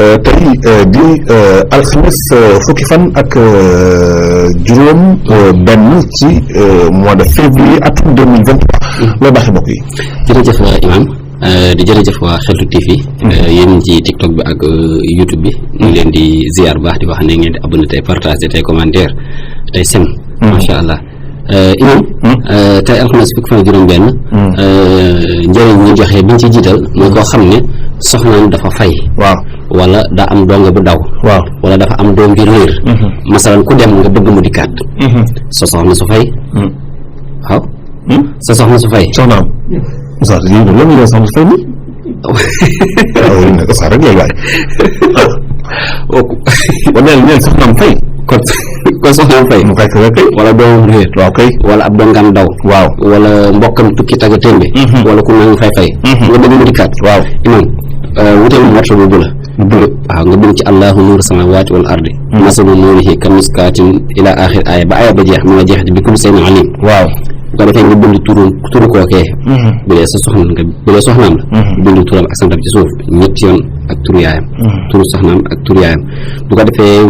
tey di alxames fukki fan ak juróom benn ci mois de février atum 2023 loo baaxee mbokk yi. jërëjëf Imaam di jërëjëf waa Xeltu TV yéen ci TikTok bi ak YouTube bi ñu ngi leen di ziar baax di wax ne ngeen di abonné tey partagé tey commentaire tey sem macha allah Imaam tey alxames fukki fan ak juróom benn njëriñ ñu joxe biñ ci jiital mooy koo xam ne soxnaam dafa fay waaw wala daa am donga bu daw waaw wala dafa am doom bi réer masalan ku dem nga bëgg mu dikkaat sa soxna su fay waaw sa soxna su fay soxnaam Oustaz lii loolu la soxna su fay ni waaw nag Oustaz rek lay waay wa neel soxnaam fay kon soxnaam fay mu fekk rek wala doomam réer waaw kay wala ab dongam daw waaw wala mbokkam tukki taga témbe wala ku naan fay nga bëgg mu dikkaat waaw imam wutal morso bu bula waaw nga bind ci allahu nuuru samaawaati wal ardi masalu nuurihi kamiskaatin ila axir aaya ba aaya ba jeex mu nga jeexati bi kulli shay'in alim waaw bu ko defee nga bind turu kookee bu dee sa soxna bu dee soxnaam la bind turam ak santam ci suuf ñetti yoon ak turu yaayam turu soxnaam ak turu yaayam bu ko defee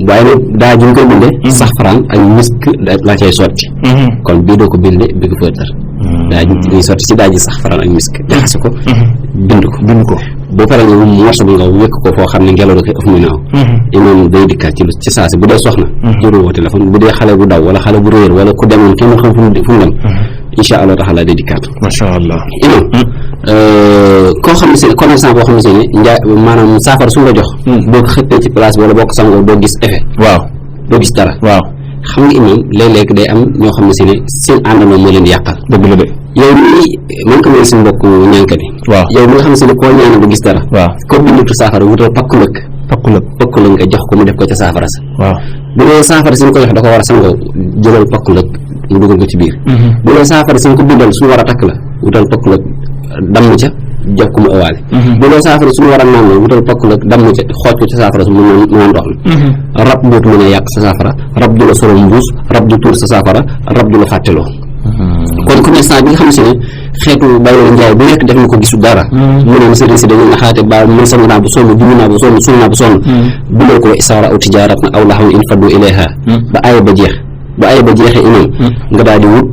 waaye nag daa ju nga koy binde saxfaraan ak misk laa cay sotti kon bii doo ko binde bi ko fëddar daa ñuy sotti ci daa ji saxfaraan ak misk jaxase ko bind ko boo paree nga morso bi nga wékk ko foo xam ne ngelaw da koy ëf muy naaw imaam day dikkaat ci saasi bu dee soxna jëru woo téléphone bu dee xale bu daw wala xale bu réer wala ku demoon kenn xam fu mu dem incha allah taala day dikkaat macha allah imaam koo xam ne si commerçant boo xam ne si ne maanaam saafara su la jox boo ko xëppee ci place bi wala boo ko sangoo doo gis effet waaw doo gis dara waaw xam nga imaam léeg-léeg day am ñoo xam ne si ne seen àndandoo moo leen di yàqal dëgg la de yow mii man ko mooy si mbokk ñànkat yi waaw yow mi nga xam ne si ne koo ñaan du gis dara waaw ko bindutu saafara wutal pakku lëkk nga jox ko mu def ko ca saafara sa waaw bu dee saafara si ñu ko jox da ko war a sangoo jëlal pakku lëkk mu dugal ko ci biir bu dee saafara si ñu ko bindal suñu war a takk la wutal pakku lëkk damm ca jox ko mu ëwaale bu dee saafara suñu war a naan la wutal pakku lëkk damm ca xooj ko ca saafara su mu naan ndox la rab dootu mën a yàq sa saafara rab du la solo mbuus rab du tuur sa saafara rab du la fàtteloo kon commerçant bi nga xam si ne xeetu bàyyi njaay bu nekk def na ko gisul dara mu ne sëriñ si dañuy naxaate ba man sang naa bu sonn dugg naa bu sonn suul naa bu sonn bindal ko isaara aw tijaarat na aw laxaw in faddu ilayha ba aaya ba jeex ba aaya ba jeexee imam nga daal di wut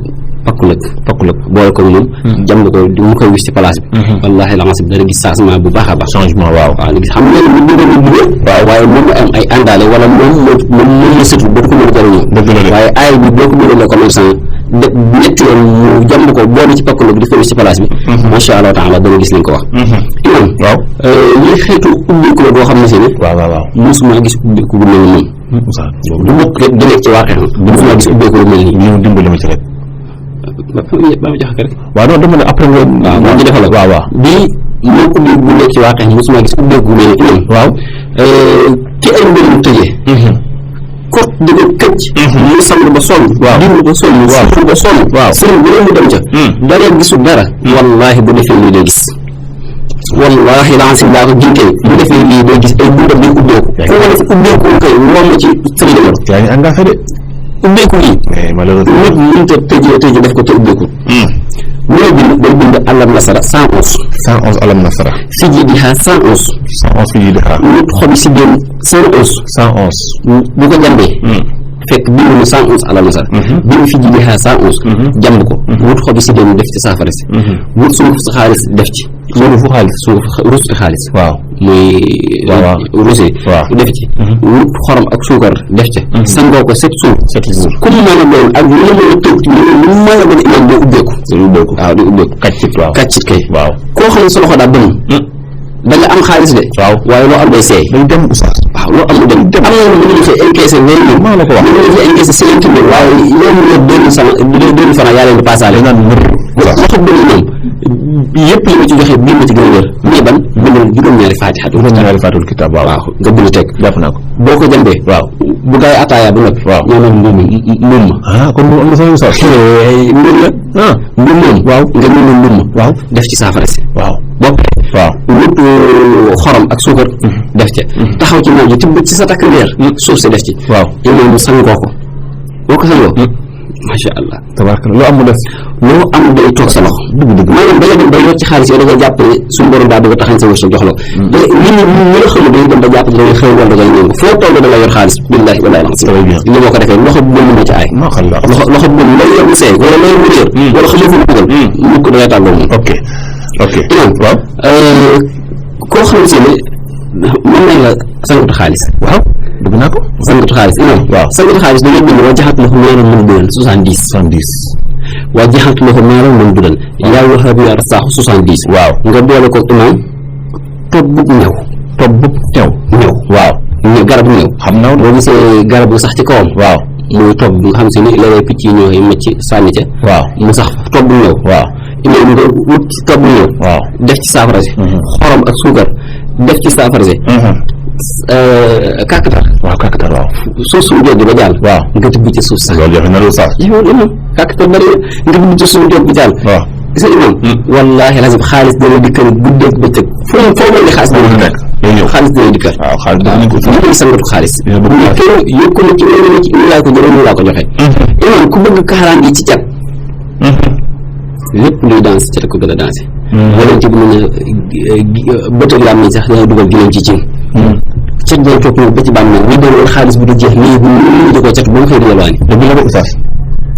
pakku lëkk boole ko moom jàmb ko di mu koy wis ci place bi wallaahi la nga dana gis changement bu baax a baax changement waaw gis xam nga bu dugg waaw waaye moom am ay àndaale wala moom la sëtu dootu ko mën a jëriñoo waaye aaya bi boo ko bindalee commerçant de ñetti yoon mu jàmb ko boole ci pakku lëkk di ko wis ci place bi macha allah taala dana gis li nga ko wax imam waaw lii xeetu ubbiku la boo xam ne si ne waaw mosuma gis ubbiku bu mel ni moom du bokk rek di nekk ci waaqe mosuma gis ubbiku lu mel nii ñu dimbali ma ci rek ba ma jox ko rek waaw non dama ne après nga waaw moo ci defal waaw bii moo ubbi bu nekk ci waaqe mosuma gis ubbeeku mel ni imam waaw ci ay mbir mu tëjee kot dëgg këcc mu sang ba sonn diwlu ba sonn suuf ba sonn sëriñ bu ne mu dem ca dara gisul dara wallaahi bu defee lii day gis wallaahi lancim daa ko jinkee bu defee lii day gis ay bundam day ubbeeku foo wala fi ubbeeku kay woo ma ci sama numéro yaa ngi engagé de ubbeeku lii malheureusement nit mënut a tëjee def ko te ubbeeku mu ne bind day bind alam nasara 111 alam nasara fi ji di xaar 111 fi ji di xaar nit xobi si génn 111 bu ko jàmbee fekk bind na 111 alam nasara bind fi ji di xaar 111 jàmb ko wut xobi si génn def ci saafara si wut sunguf si xaalis def ci suufu xaalis rusuti xaalis waaw mooy rusi def ci wut xorom ak suukar def ca sangoo ko 7 jours comme mën a doon ak lu mën a tëj lu mën a doon imaam day ubbeeku waaw day ubbeeku kàccit kay waaw koo xam ne sa loxo daa bënn da nga am xaalis de waaye loo am day seey day dem oustaz waaw loo am dem am na lu ñu fay encaissé wéy maa la ko wax ñu ngi fi encaissé 50 000 waaye yow mu ne 2 francs yaa leen di passaale loxo bënn moom yëpp yi ma ci joxe bii ma ci gën a wér mais ban bindal juróom-ñaari faatixatul kitaab waaw nga bind teg jàpp naa ko boo ko jëmbee waaw bu gaay ataaya bu noppi waaw ñoo naan mbuum ma kon moom am na sama sax mbuum la mbuum moom waaw nga mën na mbuum ma waaw def ci saafara si waaw bopp waaw wut xorom ak suukar def ca taxaw ci naaj tibb ci sa takk ndeer suuf si def ci waaw imaam sangoo ko boo ko sangoo macha allah tabaaraka loo am mu def loo am day toog sa loxo dëgg maanaam da nga dem ba yor ci xaalis yow da nga jàpp ne suñu borom daa bëgg a taxañ sa wërsëg jox la ñi nga xam ne dañu dem ba dangay xëy wala dangay ñëw foo toll da nga yor xaalis billahi wallahi li moo ko defee loxo bu bënn moo ci aay loxo bu bënn lay yor mu seey wala lay mu réer wala xëy fu mu dugal mukk da ngay tàggoo moom ok imam waaw koo xam si ne mën nañ la sangatu xaalis waaw dugg naa ko sangatu xaalis imam waaw sangatu xaalis da ngay bind waa jaxat loxo meeral mën dugal 70 waa jaxat loxo meeral mën dugal yaa waxaab yaa rasaaxu 70 waaw nga boole ko imam tob bu ñëw waaw garabu ñëw xam naa boo gisee garab bu sax ci kawam waaw muy tob bi nga xam si ni léeg-léeg picc yi ñëw macc sànni ca waaw mu sax tob bu ñëw waaw imam nga wut ci tob bu ñëw waaw def ci saafara si xorom ak suukar def ci saafara si kàkkatar waaw suuf suñu jóg ba jàll waaw nga tibb ci suuf sax loolu jafe na lu sax yow imam kàkkatar bari nga tibb ci suñu jóg bi jàll waaw gis nga imam wallahi lazim xaalis dana dikkal guddeeg bëccëg foo mel ni xaalis dana nekk xaalis dana dikkal waaw xaalis dana ko ñu sangatu xaalis yokku na ci wala ci laa ko jëlee laa ko joxe imam ku bëgg kaaraan yi ci cat lépp luy danse cat ko gën a danse wala ci bu ne bëtëg lam ni sax dana dugal gileem ci cin cat day topp ba ci bàmmeel ñu doon xaalis bi du jeex nii bu ñu di ko cat ba mu xëy di yalwaani bi la ko oustaz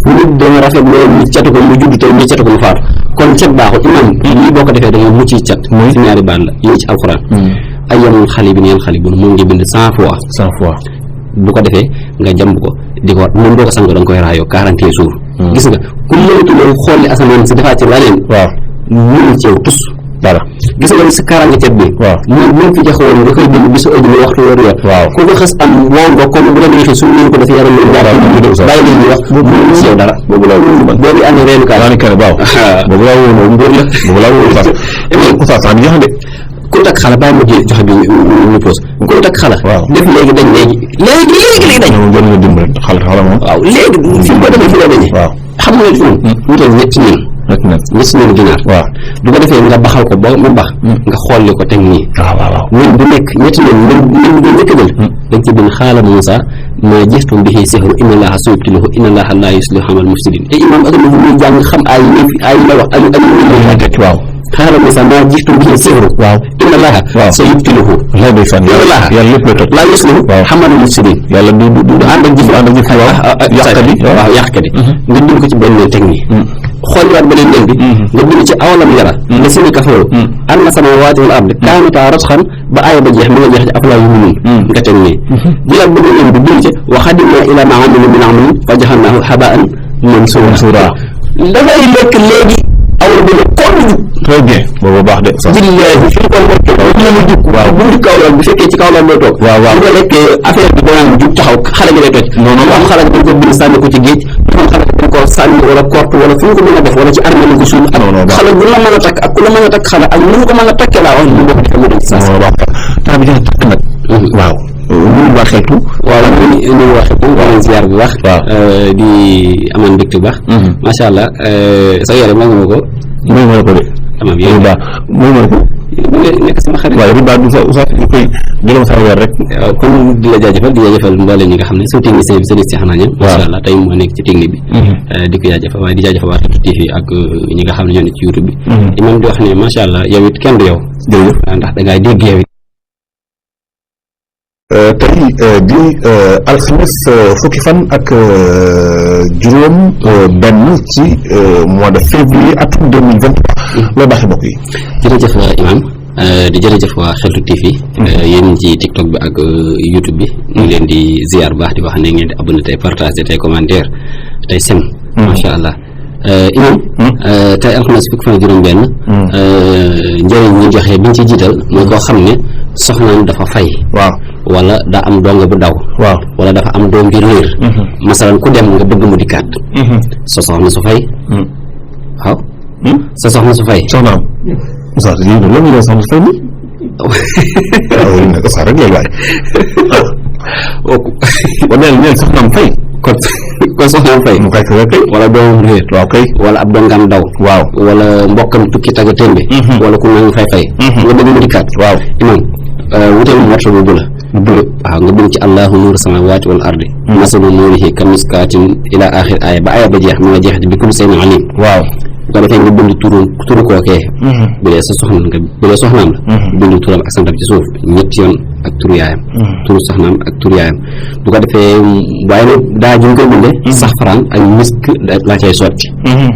bu nit dana rafet loolu ñu catu ko mu judd tey ñu catu ko mu faatu kon cat baaxul imam lii boo ko defee da nga mucc ci cat ci ñaari baat la yi ci alxuraan ay yamul xale bi neen xale bu moom ngi bind 100 fois bu ko defee nga jàmb ko di ko moom doo ko sangoo da nga koy raayoo 40 jours gis nga ku mënatu loolu xool li asamaan si defaat ci leneen waaw mënul ci yow tus dara gis nga sa kaaraange ceeb bi waaw moom fi jaxoon nga koy bind bisu ëjj waxtu yor waaw ku ko xas am woo nga comme bu la neexee su ñu ko def yaram lu bàyyi leen ñu wax mënul ci yow dara boobu ànd reenu kaay waaw boobu laa woon mbir la boobu laa woon sax oustaz sax di joxe de ku takk xala bàyyi ma joxe bi ñu pose ku takk xala def léegi dañ léegi dañ moom gën nga dimbali xala moom waaw léegi fi ko defee fi la dañee waaw xam nga fi wutal ñetti nen ginaar waaw du ko defee nga baxal ko ba mu bax nga xolli ko teg nii waaw ñun bu nekk ñetti nen nga njëkk jël dañ ci bind xaala Muusa ma jëftum bihi sihru inna allaha sayubtiluhu inna allaha la yuslihu amal mufsidin te imam ak ñu jàng xam ay la wax ak waaw xaaral Moussa maa jiitu bi sihru waaw inna allaha sayubtiluhu lay day fan yàlla lépp la toj laa yuslihu xamal mufsidin yàlla du ànd ak jëf waaw yàqkat yi nga bind ko ci benn teg nii xooliwaat beneen nen bi nga bind ci awalam yara la sini kafaru anna samaawaati wal ardi kaanataa ratqan ba aaya ba jeex mi nga jeex ci afalaa yu'minuun nga teg nii jëlaat beneen nen bi bind ci wa qadimnaa ilaa maa amilu min amalin fa ja'alnaahu habaa'an mansuuraa dafay lekk léegi awla bu très bien boobu baax de sax billahi fi ko lekk la mu jug waaw bu jug kawlal bu fekkee ci kawlal lay toog waaw bu ko lekkee affaire bi danaan jug taxaw xale bi lay toj noonu am xale bi dañ ko bind sànni ko ci géej am xale bi dañ ko sànni wala korte wala fu ñu ko mën a def wala ci armée lañ ko suul ak xale bu la mën a takk ak ku la mën a takk xale ak nu ko mën a takkee laa wax ñu bokk ci mu dem ci saa temps bi dina takk nag waaw ñu waa xeltu waaw ñu waa xeltu waa ziar bu baax di amaan mbégte bu baax macha allah sa yére maa ngi ma ko mooy ma ko de ama bi riba mooy ma ko nekk sama xarit waaye riba du sa oustaz ñu koy jëlom sa weer rek waaw kon di la jaajëfal mbooleem ñi nga xam ne suñu technicien bi sëriñ si xanaa ñam macha allah tey moo nekk ci technique bi di ko jaajëfal waaye di jaajëfal waa Xeltu TV ak ñi nga xam ne ñoo ne ci YouTube bi imam di wax ne macha allah yow it kenn du yow ndax da ngay dégg yow tey di alxames fukki fan ak juróom benn ci mois de février atum 2023 looy baaxee mbokk yi. jërëjëf imam di jërëjëf waa Xeltu TV yéen ci TikTok bi ak YouTube bi ñu ngi leen di ziar baax di wax ne ngeen di abonné tey partagé tey commentaire tey sem macha allah imam tey alxames fukki fan ak juróom benn njëriñ ñu joxe biñ ci jiital mooy koo xam ne soxnaam dafa fay waaw wala daa am donga bu daw waaw wala dafa am doom bi réer masalan ku dem nga bëgg mu dikkaat sa soxna su fay waaw sa soxna su fay soxnaam sa yi do la mu soxna su fay ni waaw ne ko sa rek lay waay ko neel soxnaam fay kon soxnaam fay mu kay kay wala doomam réer waaw kay wala ab dongam daw waaw wala mbokkam tukki taga témbe wala ku nang fay nga bëgg mu dikkaat waaw imam wutal morso bu bula waaw nga bind ci allahu nuuru samaawaati wal ardi masalu nuurihi kamiskaatin ila axir aaya ba aaya ba jeex mu nga jeexati bi kulli shay'in alim waaw bu ko defee nga bind turu kookee bu dee sa soxna nga bu dee soxnaam la bind turam ak santam ci suuf ñetti yoon ak turu yaayam turu soxnaam ak turu yaayam bu ko defee waaye nag daa juñ koy binde saxfaraan ak misk la cay sotti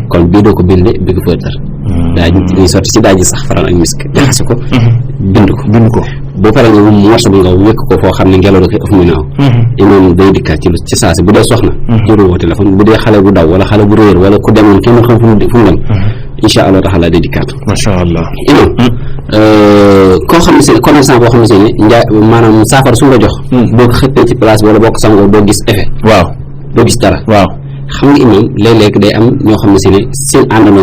kon bii doo ko binde bi ko fëttar daa ñuy sotti ci daa ji saxfaraan ak misk jaxase ko bind ko boo paree nga morso bi nga wékk ko foo xam ne ngelaw la koy ëf muy naaw imaam day dikkaat ci saasi bu dee soxna jëru woo téléphone bu dee xale bu daw wala xale bu réer wala ku demoon kenn xam fu mu dem incha allah taala day dikkaat macha allah imaam koo xam ne si commerçant boo xam ne si ne maanaam saafara su la jox boo ko xëppee ci place bi wala boo ko sangoo doo gis effet waaw doo gis dara waaw xam nga imaam léeg-léeg day am ñoo xam ne si ne seen àndandoo